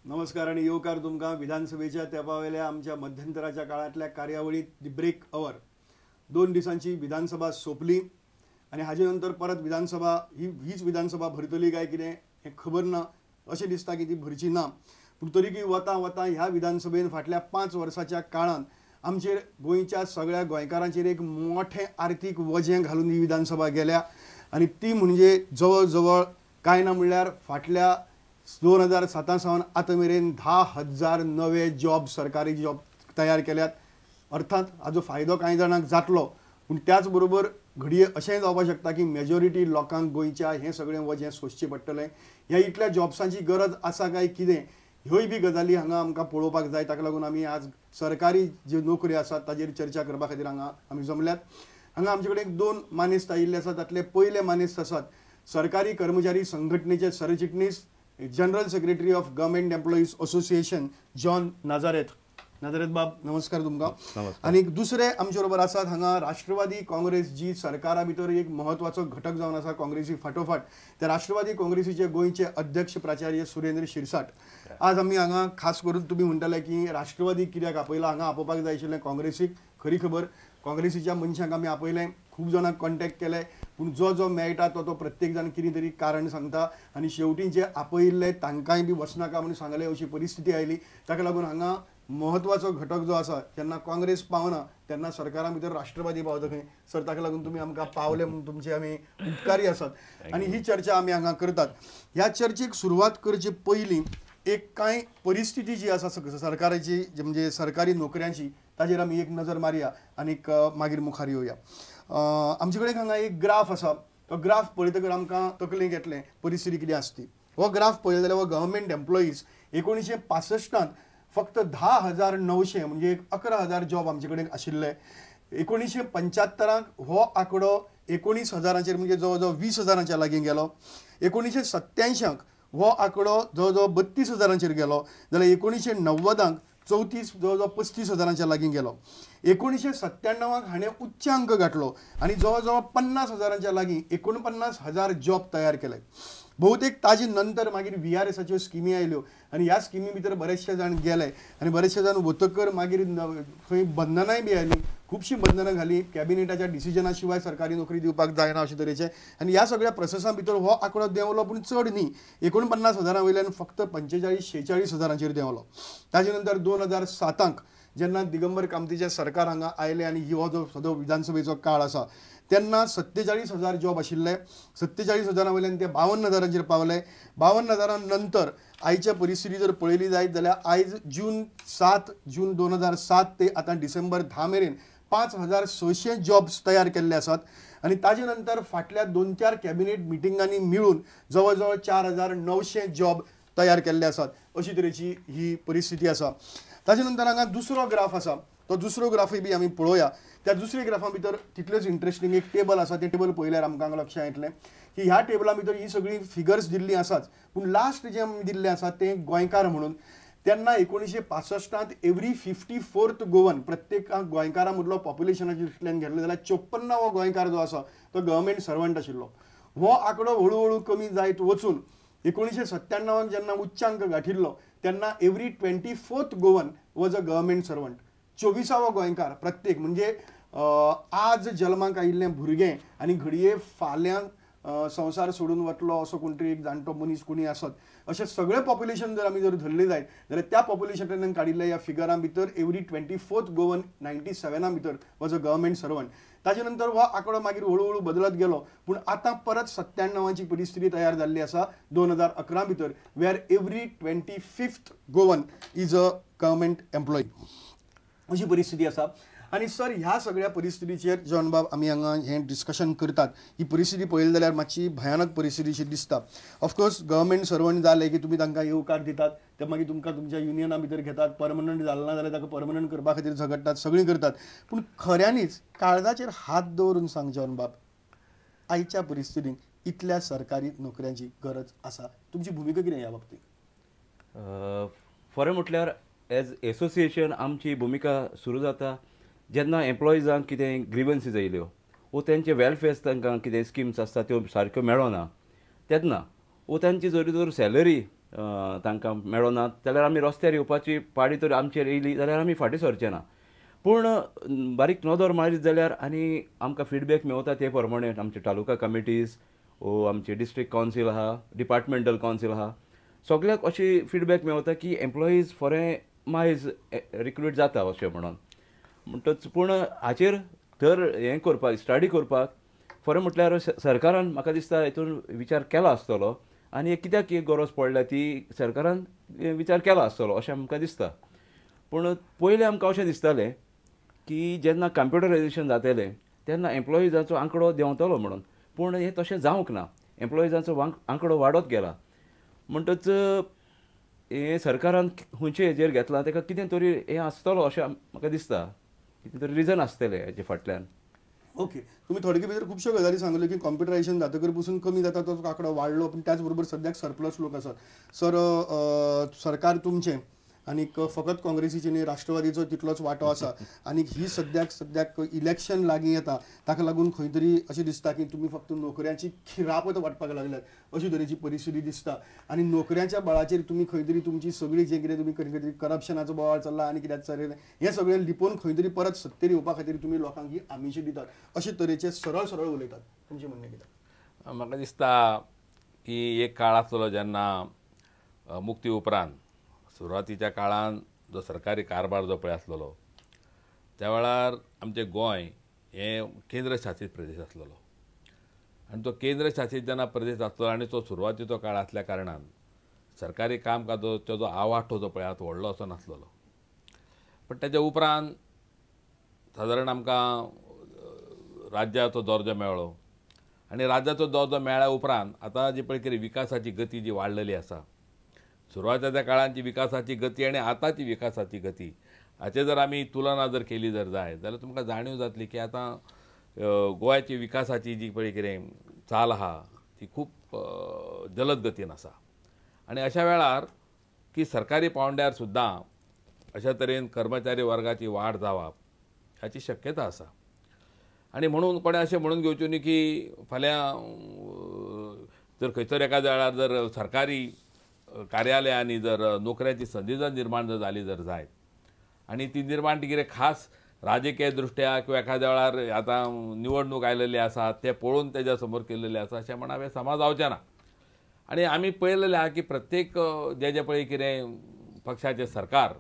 नमस्कार आनी येवकार तुमकां विधानसभेच्या तेंपावेल्या आमच्या मध्यंतराच्या काळांतल्या कार्यावळीत the break our. 2 दिसांची विधानसभा सोंपली आनी हाजे नंतर परत विधानसभा ही हीच विधानसभा भरतली काय कितें हें खबर ना, अशें दिसता की ती भरची ना. पूण तरीकय वता वता ह्या विधानसभेन फाटल्या 5 वर्साच्या काळांत आमचेर गोंयच्या सगळ्या गोंयकारांचेर एक मोठें आर्थीक वजें घालून ही विधानसभा गेल्या आनी ती म्हणजे जवळ जवळ कांय ना म्हणल्यार फाटल्या 2007 सावन आतां मेरेन 10,000 नवे जॉब, सरकारी जॉब तयार केल्यात. अर्थात हाजो फायदो कांय जाणांक जातलो, पूण त्याच बरोबर घडये अशेंय जावपाक शकता की मेजॉरिटी लोकांक गोंयच्या हें सगळें वजें सोंसचें पडटलें. ह्या इतल्या जॉब्सांची गरज आसा काय कितें ह्योय बी गजाली हांगा आमकां पळोवपाक जाय. ताका लागून आमी आज सरकारी ज्यो नोकऱ्यो आसात ताजेर चर्चा करपा खातीर हांगा आमी जमल्यात. हांगा आमचे कडेन 2 मानेस्त आयिल्ले आसात. तातले पयले मानेस्त आसात सरकारी कर्मचारी संघटनेचे सरचिटणीस, general secretary of government employees association John Nazareth. Nazareth बाब, नमस्कार तुमकां. आनी दुसरे आमचे बरोबर आसात हांगा राष्ट्रवादी काँग्रेस, जी सरकारा भितर एक म्हत्वाचो घटक जावन आसा काँग्रेसी फाटोफाट, त्या राष्ट्रवादी काँग्रेसीचे गोंयचे अध्यक्ष प्राचार्य सुरेंद्र शिरसाट. आज आमी हांगा खास करून तुमी म्हणटाले की राष्ट्रवादी कित्याक आपयला, हांगा आपोवपाक जाय आशिल्लें काँग्रेसीक. खरी खबर काँग्रेसीच्या मनशांक आमी आपयलें, खूब जाणांक कॉन्टेक्ट केले, पूण जो जो मेळटा तो तो प्रत्येक जाण कितें तरी कारण सांगता आनी शेवटी जे आपयिल्ले तांकांय बी वचनाका म्हणून सांगलें अशी परिस्थिती आयली. ताका लागून हांगा म्हत्वाचो घटक जो आसा, जेन्ना काँग्रेस पावना तेन्ना सरकारा भितर राष्ट्रवादी पावता खंय सर. ताका लागून तुमी आमकां पावले म्हणून तुमचे आमी उपकारी आसात आनी ही चर्चा आमी हांगा करतात. ह्या चर्चेक सुरवात करचे पयलीं एक कांय परिस्थिती जी आसा सरकाराची, म्हणजे सरकारी नोकऱ्यांची, ताजेर आमी एक नजर मारया आनीक मागीर मुखार येवया. आमचे कडेन हांगा एक ग्राफ आसा. तो ग्राफ पळयतकर आमकां तकलेंत येतलें परिस्थिती कितें आसा ती. हो ग्राफ पळयलो जाल्यार हो गव्हर्मेंट एम्प्लॉईज 1965 फक्त 10,900 म्हणजे एक 11,000 जॉब आमचे कडेन आशिल्ले. 1975 हो आंकडो 19,000 म्हणजे जवळ जवळ 20,000 लागीं गेलो. 1987 हो आंकडो जवळ जवळ 32,000 गेलो, जाल्यार 1990 34 जवळ जवळ 35,000 लागीं गेलो. 1997 हाणें उच्चांक गाठलो आनी जवळ जवळ 50,000 लागीं 49,000 जॉब तयार केले. बहुतेक ताजे नंतर मागीर VRSाच्यो स्किमी आयल्यो आनी ह्या स्किमी भितर बरेचशे जाण गेले आनी बरेचशे जाण वतकर मागीर खंय बंधनांय बी आयलीं, खुबशीं बंधनां घालीं, कॅबिनेटाच्या डिसिजना शिवाय सरकारी नोकरी दिवपाक जायना अशे तरेचे. आनी ह्या सगळ्या प्रोसेसा भितर हो आंकडो देंवलो, पूण चड न्ही, 49,000 वयल्यान फक्त 45-46,000 देंवलो. ताजे नंतर 2007 जेन्ना दिगंबर कामतीचें सरकार हांगा आयलें आनी हो जो सदो विधानसभेचो काळ आसा तेन्ना 47,000 जॉब आशिल्ले. 47,000 वयल्यान ते 52,000 पावले. 52,000 नंतर आयच्या परिस्थिती जर पळयली जायत जाल्यार आयज जून 2007 ते आतां डिसेंबर 10 मेरेन 5,600 जॉब्स तयार केल्ले आसात आनी ताजे नंतर फाटल्या 2-4 कॅबिनेट मिटिंगांनी मिळून जवळ जवळ 4,900 जॉब तयार केल्ले आसात. अशी तरेची ही परिस्थिती आसा. ताजे नंतर हांगा दुसरो ग्राफ आसा, तो दुसरो ग्राफूय बी आमी पळोवया. त्या दुसऱ्या ग्राफा भितर तितलेच इंट्रस्टींग एक टेबल आसा. तें टेबल पळयल्यार आमकां लक्षांत येतलें की ह्या टेबला भितर ही सगळीं फिगर्स दिल्लीं आसात, पूण लास्ट जें आमी दिल्लें आसा तें गोंयकार म्हणून तेन्ना 1965 एवरी 54th Goan, प्रत्येक गोंयकारा मदलो पॉप्युलेशनाच्या दृश्टींतल्यान घेतलो जाल्यार 54वो गोंयकार जो आसा तो गव्हर्मेंट सर्वंट आशिल्लो. हो आंकडो हळू हळू कमी जायत वचून 1997 जेन्ना उच्चांक गाठिल्लो तेन्ना every 24th Goan was a government servant. 24वो गोंयकार प्रत्येक, म्हणजे आज जल्माक आयिल्लें भुरगें आनी घडये फाल्यां संवसार सोडून वतलो असो कोण तरी एक जाणटो मनीस कोणी आसत, अशें सगळें पॉप्युलेशन जर आमी जर धरलें जायत जाल्यार त्या पॉप्युलेशनांतल्यान काडिल्ल्या ह्या फिगरां भितर एवरी 24th Goan 97 भितर वॉज अ गव्हर्मेंट सर्वंट. ताजे नंतर हो आंकडो मागीर हळू हळू बदलत गेलो, पूण आतां परत 97ची परिस्थिती तयार जाल्ली आसा 2011 भितर, where every 25th Goan is a government employee अशी परिस्थिती आसा. आनी सर ह्या सगळ्या परिस्थितीचेर जॉन बाब आमी हांगा हें डिस्कशन करतात. ही परिस्थिती पळयली जाल्यार मातशी भयानक परिस्थितीशी दिसता. ऑफकोर्स गव्हर्मेंट सर्वंट जाले की तुमी तांकां येवकार दितात, ते मागीर तुमकां तुमच्या युनियना भितर घेतात, परमनंट जालें ना जाल्यार ताका परमनंट करपा खातीर झगडटात, सगळीं करतात. पूण खऱ्यांनीच काळजाचेर हात दवरून सांग जॉन बाब, आयच्या परिस्थितींत इतल्या सरकारी नोकऱ्यांची गरज आसा? तुमची भुमिका कितें ह्या बाबतींत? खरें म्हटल्यार एज एसोसिएशन आमची भुमिका सुरू जाता जेन्ना एम्प्लॉइजांक कितें ग्रिवन्सीज आयल्यो वो तेंचे वेलफेअर तांकां कितें स्किम्स आसता त्यो सारक्यो मेळना तेन्ना वो तांची जरी जर सॅलरी तांकां मेळना जाल्यार आमी रस्त्यार येवपाची पाळी तर आमचेर येयली जाल्यार आमी फाटीं सरचे ना. पूण बारीक नदर मारीत जाल्यार आनी आमकां फिडबॅक मेवता ते प्रमाणे आमचे तालुका कमिटीज ओ आमचे डिस्ट्रिक्ट कावन्सील आहा, डिपार्टमेंटल कावन्सील आहा, सगळ्याक अशी फिडबॅक मेवता की एम्प्लॉईज फोरें मायज रिक्रूट जाता अशें म्हणून. म्हणटच पूण हाचेर तर हें करपाक स्टडी करपाक फोरें म्हटल्यार सरकारान म्हाका दिसता हितून विचार केला आसतलो आनी कित्याक ही गरज पडल्या ती सरकारान विचार केला आसतलो अशें आमकां दिसता. पूण पयलें आमकां अशें दिसतालें की जेन्ना कंप्युटरायजेशन जातलें तेन्ना एम्प्लॉइजाचो आंकडो देंवतलो म्हणून, पूण हें तशें जावंक ना. एम्प्लॉइजाचो आंकडो वाडत गेला. म्हणटच हें सरकारान खंयचे हेजेर घेतलां ताका कितें तरी हें आसतलो अशें म्हाका दिसता, कितें तरी रिजन आसतलें हेजे फाटल्यान. ओके, तुमी थोडे भितर खुबश्यो गजाली सांगल्यो की कॉम्प्युटरायजेशन जातकर पसून कमी जाता तो आंकडो वाडलो, पूण त्याच बरोबर सद्याक सरप्लस लोक आसात. सर, सरकार तुमचें आनीक फकत काँग्रेसीचे न्ही राष्ट्रवादीचो तितलोच वांटो आसा आनी ही सद्याक सद्याक इलेक्शन लागीं येता ताका लागून खंय तरी अशें दिसता की तुमी फक्त नोकऱ्यांची खिरापत वांटपाक लागल्यात अशी तरेची परिस्थिती दिसता. आनी नोकऱ्यांच्या बळाचेर तुमी खंय तरी तुमची सगळी जें कितें तुमी खंय तरी करप्शनाचो बोवाळ चल्ला आनी कित्याक चल्लें हें सगळें लिपोवन खंय तरी परत सत्तेर येवपा खातीर तुमी लोकांक ही आमिशी दितात अशे तरेचे सरळ सरळ उलयतात. तुमचें म्हणणें कितें? म्हाका दिसता की एक काळ आसलो जेन्ना मुक्ती उपरांत सुरवातीच्या काळान जो सरकारी कारभार जो पळय आसलेलो त्या वेळार आमचें गोंय हें केंद्र शासीत प्रदेश आसलेलो आनी तो केंद्र शासीत जेन्ना प्रदेश आसलो आनी तो सुरवातीचो काळ आसल्या कारणान सरकारी कामकाजाचो जो आवाठो जो पळय तो व्हडलो असो नासलेलो. पण ताच्या उपरांत सादारण आमकां राज्याचो दर्जो मेळ्ळो आनी राज्याचो दर्जो मेळ्ळ्या उपरांत आतां जी पळय कितें विकासाची गती जी वाडलेली आसा, सुरवातेच्या काळांची विकासाची गती आनी आतांची विकासाची गती हाचे जर आमी तुलना जर केली जर जाय जाल्यार तुमकां जाणीव जातली की आतां गोंयाची विकासाची जी पळय कितें चाल आहा ती खूब जलद गतीन आसा. आनी अशा वेळार की सरकारी पावंड्यार सुद्दां अशा तरेन कर्मचारी वर्गाची वाड जावप हाची शक्यता आसा. आनी म्हणून कोणें अशें म्हणून घेवचें न्ही की फाल्यां जर खंयसर एका वेळार जर सरकारी कार्यालयांनी जर नोकऱ्याची संदी जर निर्माण जर जाली जर जायत आनी ती निर्माण ती कितें खास राजकीय दृश्ट्या किंवा एखाद्या वेळार आतां निवडणूक आयलेली आसा ते पळोवन तेज्या समोर केलेले आसा अशें म्हणप हें समा जावचें ना. आनी आमी पळयलेलें आहा की प्रत्येक जे जे पळय कितें पक्षाचें सरकार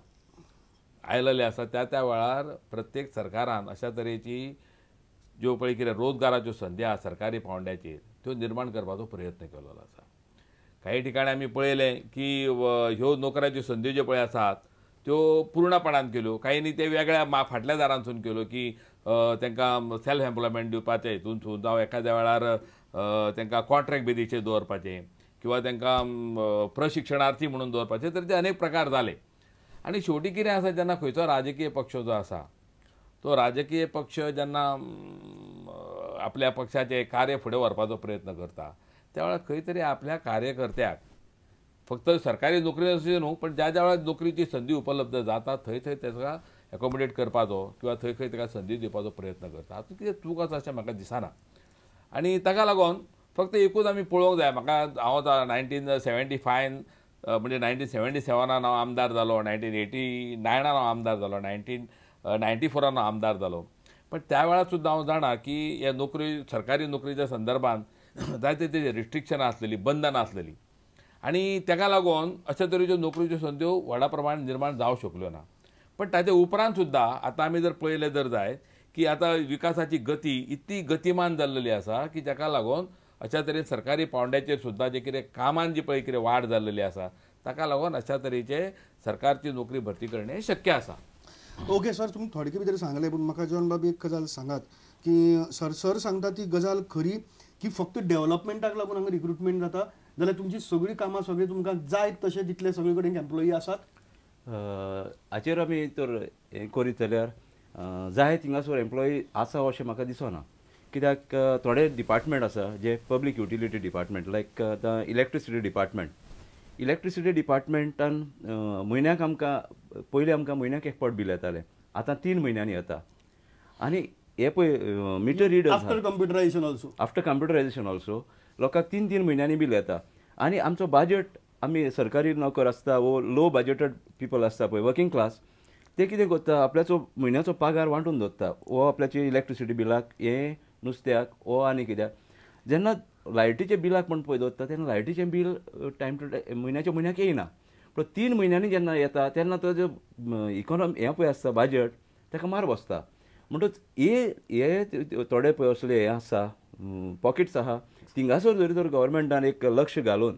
आयलेलें आसा त्या त्या वेळार प्रत्येक सरकारान अशा तरेची ज्यो पळय कितें रोजगाराच्यो संदी आसा सरकारी पावंड्याचेर त्यो निर्माण करपाचो प्रयत्न केल्लो आसा. काही ठिकाणी आमी पळयलें की ह्यो नोकऱ्याच्यो संदी ज्यो पळय आसात त्यो पूर्णपणान केल्यो, कांय ते वेगळ्या फाटल्या दारांतसून केल्यो की तांकां सेल्फ एम्प्लॉयमेंट दिवपाचें हितूनसून जावं एखाद्या वेळार तांकां कॉन्ट्रॅक्ट बेजीचेर दवरपाचें किंवा तांकां प्रशिक्षणार्थी म्हणून दवरपाचें, तर ते अनेक प्रकार जाले. आनी शेवटी कितें आसा जेन्ना खंयचो राजकीय पक्ष जो आसा तो राजकीय पक्ष जेन्ना आपल्या पक्षाचें कार्य फुडें व्हरपाचो प्रयत्न करता त्या वेळार खंय तरी आपल्या कार्यकर्त्याक फक्त सरकारी नोकरी अशी न्हू पण ज्या ज्या वेळार नोकरीची संदी उपलब्ध जाता थंय थंय ताका एकोमोडेट करपाचो किंवा थंय खंय ताका संदी दिवपाचो प्रयत्न करता. हातूंत कितें चूक आसा अशें म्हाका दिसना. आनी ताका लागून फक्त एकूच आमी पळोवंक जाय. म्हाका हांव आतां 1975 म्हणजे 1977 हांव आमदार जालो, 1989 हांव आमदार जालो, 1994 हांव आमदार जालो. पण त्या वेळार सुद्दां हांव जाणा की ह्या नोकरी सरकारी नोकरीच्या संदर्भात जायते ते रिस्ट्रिक्शनां आसलेली, बंधनां आसलेली आनी ताका लागून अशा तरेच्यो नोकरीच्यो संद्यो व्हडा प्रमाणात निर्माण जावंक शकल्यो ना. पण ताचे उपरांत सुद्दां आतां आमी जर पळयलें जर जायत की आतां विकासाची गती इतली गतिमान जाल्लेली आसा की जाका लागून अशा तरेन सरकारी पावंड्याचेर सुद्दां जे कितें कामान जी पळय कितें वाड जाल्लेली आसा ताका लागून अशा तरेचे सरकारची नोकरी भरती करणे शक्य आसा. ओके सर, तुमी थोडके भितर सांगलें, पूण म्हाका जॉन बाब एक गजाल सांगात की सर सर सांगता ती गजाल खरी की फक्त डेव्हलपमेंटाक लागून हांगा रिक्रुटमेंट जाता जाल्यार तुमची सगळीं कामां सगळीं तुमकां जाय तशें तितले सगळे कडेन एम्प्लॉई आसात? हाचेर आमी तर हें करीत जाल्यार जाय थिंगासर एम्प्लॉई आसा अशें म्हाका दिसना. कित्याक थोडे डिपार्टमेंट आसा जे पब्लीक युटिलिटी डिपार्टमेंट लायक आतां इलेक्ट्रिसिटी डिपार्टमेंट, इलेक्ट्रिसिटी डिपार्टमेंटान म्हयन्याक आमकां पयलीं आमकां म्हयन्याक एक फावट बील येतालें, आतां 3 म्हयन्यांनी येता. आनी हे पळय meter reader after computerization also, after computerization also लोकांक 3-3 म्हयन्यांनी बील येता. आनी आमचो बाजट आमी सरकारी नोकर आसता वो लो बजेटेड पिपल आसता पळय, वर्किंग क्लास, ते कितें करता, आपल्याचो म्हयन्याचो पगार वांटून दवरता, हो आपल्याची इलेक्ट्रिसिटी बिलाक, हें नुस्त्याक, हो आनी कित्याक. जेन्ना लायटीच्या बिलाक म्हण पळय दवरता तेन्ना लायटीचें बील टायम टू टायम म्हयन्याच्या म्हयन्याक येयना, पूण 3 म्हयन्यांनी जेन्ना येता तेन्ना तो जो इकॉनॉमी हें पळय आसता बजट ताका मार बसता. म्हणटच हे थोडे पळय असले हे आसा पॉकेट्स आहा, थिंगासर जरी तर गव्हर्मेंटान एक लक्ष घालून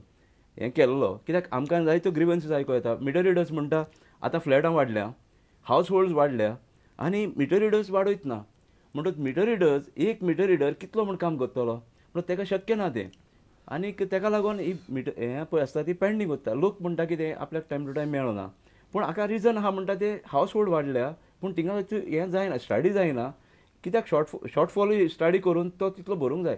हें केल्लो, कित्याक आमकां जायत्यो ग्रिवन्सीस आयको येता. मिटर रिडर्स म्हणटा आतां फ्लॅटां वाडल्या, हावज होल्ड्स वाडल्या आनी मिटर रिडर्स वाडयत ना. म्हणटच मिटर रिडर्स, एक मिटर रिडर कितलो म्हण काम करतलो, म्हणून ताका शक्य ना तें. आनीक ताका लागून ही मिटर हें पळय आसता ती पेंडींग उरता. लोक म्हणटा कितें आपल्याक टायम टू टायम मेळना, पूण हाका रिजन आहा म्हणटा ते हावज होल्ड वाडल्या, पूण थिंगा हें जायना, स्टडी जायना, कित्याक शॉर्टफॉलूय स्टडी करून तो तितलो भरूंक जाय.